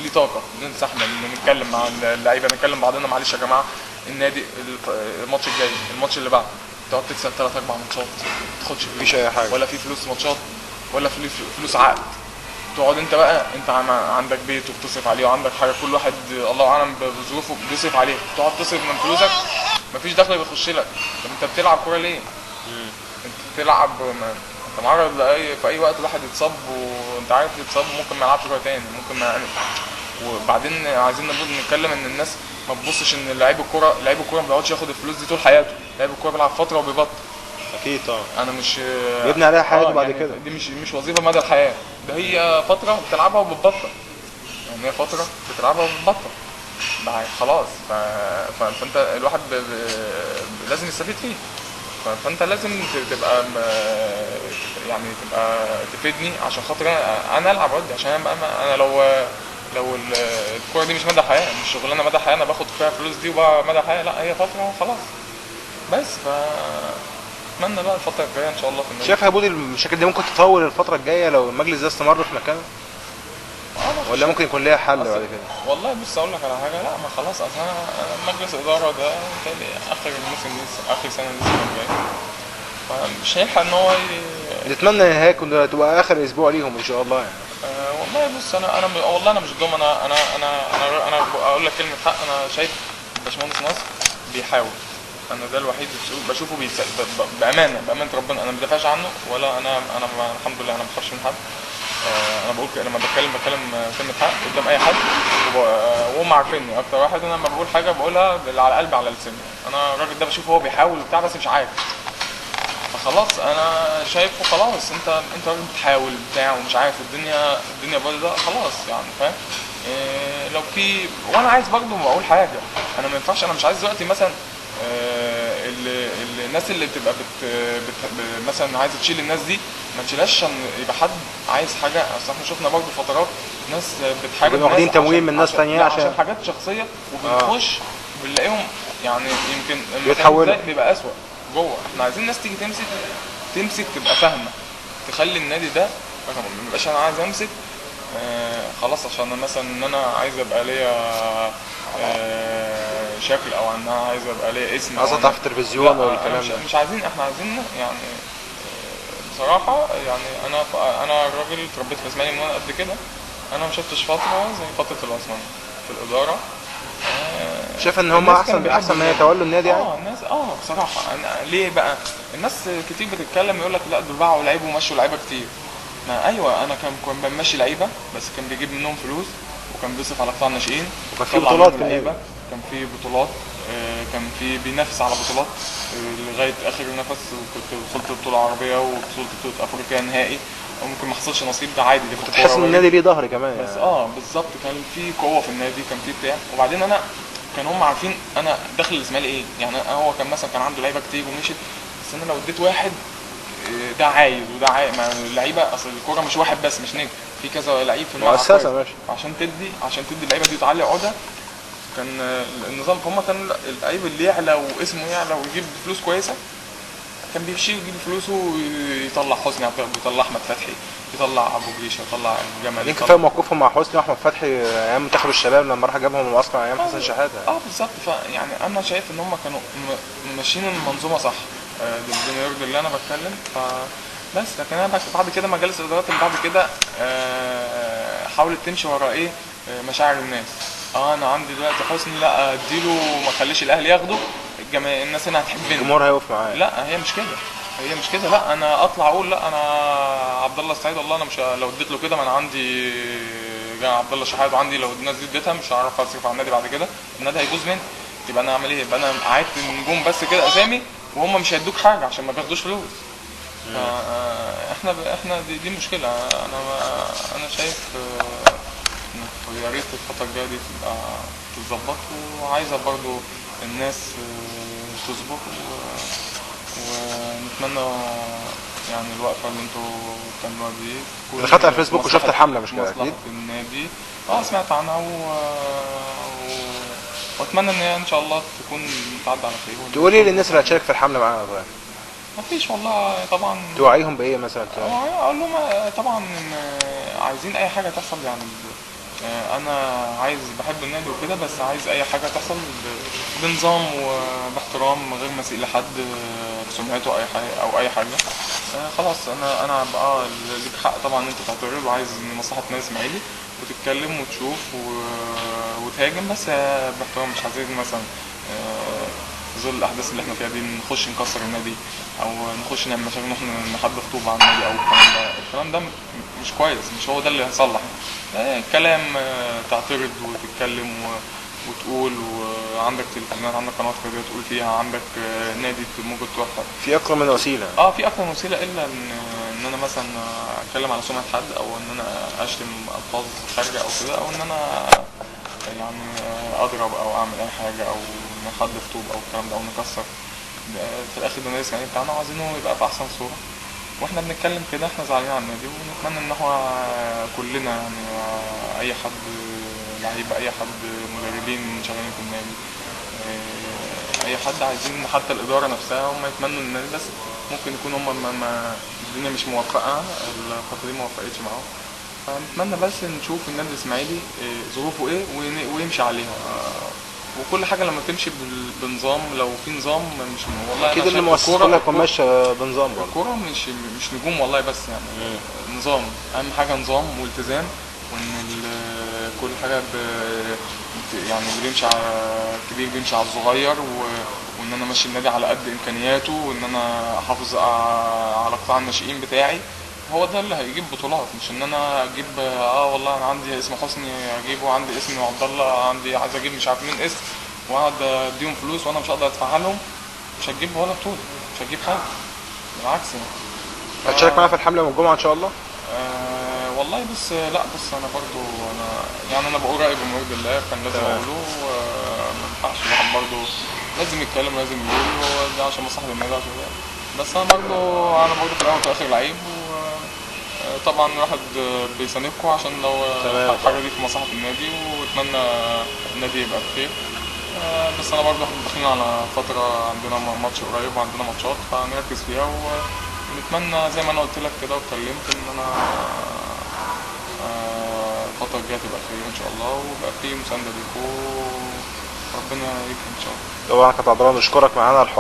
دي طاقة، بننسى احنا نتكلم مع اللعيبة، نتكلم بعضنا، معلش يا جماعة النادي الماتش الجاي، الماتش اللي بعده، تقعد تكسب 3 4 ماتشات ما تاخدش فلوس، مفيش اي حاجة، ولا في فلوس ماتشات ولا فلوس عقد. تقعد انت بقى، انت عندك بيت وبتصرف عليه وعندك حاجة، كل واحد الله اعلم بظروفه بيصرف عليه، تقعد تصرف من فلوسك، مفيش دخل بيخش لك. طب انت بتلعب كورة ليه؟ انت بتلعب، انت معرض لاي في اي وقت الواحد يتصاب، وانت عارف يتصاب ممكن ما يلعبش كورة تاني، ممكن ما. وبعدين عايزين نتكلم ان الناس ما تبصش ان لعيب الكورة، لعيب الكورة ما بيقعدش ياخد الفلوس دي طول حياته، لعيب الكورة بيلعب فترة وبيبطل. اكيد طبعا. انا مش بيبني عليها حياته بعد يعني كده. دي مش وظيفة مدى الحياة، ده هي فترة بتلعبها وبتبطل، يعني هي فترة بتلعبها وبتبطل خلاص. فانت الواحد لازم يستفيد فيه، فانت لازم تبقى يعني تبقى تفيدني عشان خاطر انا العب عدي، عشان انا لو الكورة دي مش مدى حياة، مش شغلانة مدى حياة، انا باخد فيها فلوس دي وبقى مدى حياة، لا هي فترة وخلاص بس. اتمنى بقى الفترة الجاية ان شاء الله في النادي. شايف يا بودي المشاكل دي ممكن تطول الفترة الجاية لو المجلس ده استمر في مكانه؟ ولا ممكن يكون ليها حل بعد كده؟ والله بص اقول لك على حاجة، لا ما خلاص، اصل انا مجلس ادارة ده اخر الموسم دي، اخر سنة دي الجاية، فمش هيلحق ان هو نتمنى ان هي تبقى اخر اسبوع ليهم ان شاء الله يعني. والله بص انا والله انا مش ضامن، انا انا انا انا اقول لك كلمة حق، انا شايف باشمهندس نصر بيحاول، انا ده الوحيد بشوفه بامانه، بامانه ربنا انا ما بدافعش عنه ولا انا الحمد لله انا ما بخافش من حد. انا بقول لما بتكلم كلمة حق قدام اي حد، وهم عارفيني اكتر واحد، انا لما بقول حاجة بقولها على قلبي على لساني. انا الراجل ده بشوفه هو بيحاول وبتاع بس مش عارف، فخلاص انا شايفه خلاص انت راجل بتحاول بتاع ومش عارف، الدنيا بايظة خلاص يعني، فاهم؟ لو في، وانا عايز برضه اقول حاجة، انا ما ينفعش، انا مش عايز دلوقتي مثلا الناس اللي بتبقى مثلا عايزه تشيل الناس دي ما تشيلهاش عشان يبقى حد عايز حاجة. اصل احنا شفنا برضه فترات ناس بتحارب ناس واخدين تمويل من ناس ثانية عشان حاجات شخصية، وبنخش بنلاقيهم يعني يمكن بيتحولوا، بيبقى اسوء جوه. احنا عايزين ناس تيجي تمسك تبقى فاهمه، تخلي النادي ده ما يبقاش انا عايز امسك خلاص عشان مثلا ان انا عايز ابقى ليا شكل، او ان انا عايز ابقى ليا اسم، عايز اطلع في التلفزيون والكلام ده. مش عايزين، احنا عايزين يعني بصراحة يعني انا راجل اتربيت في الاسماعيلي من وانا قد كده، انا ما شفتش فترة زي فترة العثمانية في الادارة. شايف ان هم احسن ما يتولوا النادي يعني؟ الناس بصراحة أنا ليه بقى الناس كتير بتتكلم يقول لك لا دول باعوا لعيبة ومشوا لعيبة كتير. ما ايوه انا كان بمشي لعيبة، بس كان بيجيب منهم فلوس، وكان بيصرف على قطاع الناشئين، وكان في بطولات في اللعيبة، كان في بطولات، كان في بينافس على بطولات لغاية اخر نفس، وكنت وصلت بطوله عربية ووصلت بطوله افريقيا نهائي، وممكن ما حصلش نصيب، ده عادي، دي كنت تحس ان النادي ليه ظهر كمان بس يعني. بالظبط، كان في قوة في النادي، كان في بتاع. وبعدين انا كان هم عارفين انا داخل الاسماعيلي ايه يعني، هو كان مثلا كان عنده لعيبة كتير ومشيت، بس انا لو اديت واحد ده عايز وده عايز، ما اللعيبة اصل الكورة مش واحد بس، مش نجم، في كذا لعيب في الملعب مؤسسة ماشي، عشان تدي اللعيبة دي وتعلي عقدها. كان النظام فهم كان اللعيب اللي يعلى واسمه يعلى ويجيب فلوس كويسة كان بيمشي ويجيب فلوسه ويطلع حسني عبد الرب، يطلع احمد فتحي، يطلع ابو جريشه، يطلع الجمل. يمكن كفاية موقفهم مع حسني واحمد فتحي ايام منتخب الشباب لما راح جابهم من المعسكر ايام حسن شحاته. بالظبط. فيعني انا شايف ان هم كانوا ماشيين المنظومة صح، بما يرضي الله انا بتكلم. فبس لكن انا بعد كده مجالس الادارات اللي بعد كده حاولت تمشي ورا ايه مشاعر الناس. انا عندي دلوقتي حسني، لا اديله وما اخليش الاهلي ياخده، الناس هنا هتحبني، الجمهور هيقف معايا. لا هي مش كده، هي مش كده. لا انا اطلع اقول لا انا عبد الله السعيد والله انا مش لو اديت له كده، ما انا عندي عبد الله شحات، وعندي لو الناس دي اديتها مش هعرف اصرف على النادي بعد كده، النادي هيبوظ مني، يبقى انا اعمل ايه؟ يبقى انا قعدت النجوم بس كده اسامي، وهم مش هيدوك حاجة عشان ما بياخدوش فلوس. احنا دي مشكلة. انا شايف يا ريت الفترة الجاية دي تبقى تتظبط، وعايزه برضو الناس تصبر، ونتمنى يعني الوقفة اللي انتوا بتعملوها دي. دخلت على الفيسبوك وشفت الحملة مش كده؟ اكيد النادي سمعت عنها واتمنى ان هي ان شاء الله تكون تعدي على خير. تقولي للناس اللي هتشارك في الحملة معانا؟ طيب مفيش والله طبعا. توعيهم بايه مثلا؟ اقول لهم طبعا عايزين اي حاجة تحصل يعني انا عايز، بحب النادي وكده، بس عايز اي حاجة تحصل بنظام وباحترام، من غير ما اسيء لحد بسمعته اي حاجة او اي حاجة. خلاص انا بقى ليك حق طبعا ان انت تعترض، وعايز ان مصلحة النادي الاسماعيلي، وتتكلم وتشوف وتهاجم، بس باحترام. مش عايزين مثلا في ظل الاحداث اللي احنا فيها دي نخش نكسر النادي، او نخش نعمل مشاكل، ان احنا نحدف طوب على النادي او الكلام ده. الكلام ده مش كويس، مش هو ده اللي هيصلح. كلام، تعترض وتتكلم وتقول، وعندك تلفزيونات، عندك قنوات رياضية تقول فيها، عندك نادي ممكن تروح. في اكتر من وسيلة. في اكتر من وسيلة، الا ان انا مثلا اتكلم على سمعه حد، او ان انا اشتم الفاظ خارجه او كده، او ان انا يعني اضرب او اعمل اي حاجة، او نحدف طوب او الكلام ده، او نكسر. في الاخر ده النادي الاسماعيلي بتاعنا، وعايزينه يبقى في احسن صوره. واحنا بنتكلم كده احنا زعلانين على النادي، ونتمنى ان هو كلنا يعني اي حد لعيبة، اي حد مدربين شغالين في النادي، اي حد، عايزين حتى الادارة نفسها هم يتمنوا النادي، بس ممكن يكون هم ما الدنيا مش موفقة الفترة دي، ما وفقتش معاهم. فنتمنى بس نشوف النادي الاسماعيلي ظروفه ايه ويمشي عليها. وكل حاجة لما تمشي بنظام، لو في نظام مش والله اكيد المؤسسة كلها تكون ماشية بنظام برضه. الكورة مش نجوم والله، بس يعني نظام، اهم حاجة نظام والتزام، وان كل حاجة يعني اللي بيمشي على الكبير بيمشي على الصغير، وان انا ماشي النادي على قد امكانياته، وان انا احافظ على قطاع الناشئين بتاعي. هو ده اللي هيجيب بطولات، مش ان انا اجيب والله انا عندي اسم حسني اجيبه، عندي اسم عبد الله، عندي عايز اجيب مش عارف مين اسم، واقعد اديهم فلوس وانا مش هقدر ادفعها لهم، مش هتجيب ولا بطوله، مش هتجيب حاجة، بالعكس يعني. هتشارك معانا في الحملة يوم الجمعة ان شاء الله؟ والله بس لا، بس انا برضو انا يعني انا بقول رايي بما يرضي الله، كان لازم اقوله، ما ينفعش الواحد برضو لازم يتكلم، لازم يقول، ده عشان مصلحة النادي، عشان ده. بس انا برضو في الاول وفي الاخر لعيب، طبعا الواحد بيساندكم عشان لو الحاجة دي في مصلحة النادي، واتمنى النادي يبقى بخير. بس انا برضو احنا داخلين على فترة، عندنا ماتش قريب وعندنا ماتشات، فنركز فيها، ونتمنى زي ما انا قلت لك كده واتكلمت ان انا الفترة الجاية تبقى خير ان شاء الله، ويبقى في مساندة ليكم، وربنا يكرم ان شاء الله. طبعا كابتن عبد الله نشكرك معانا الحوار.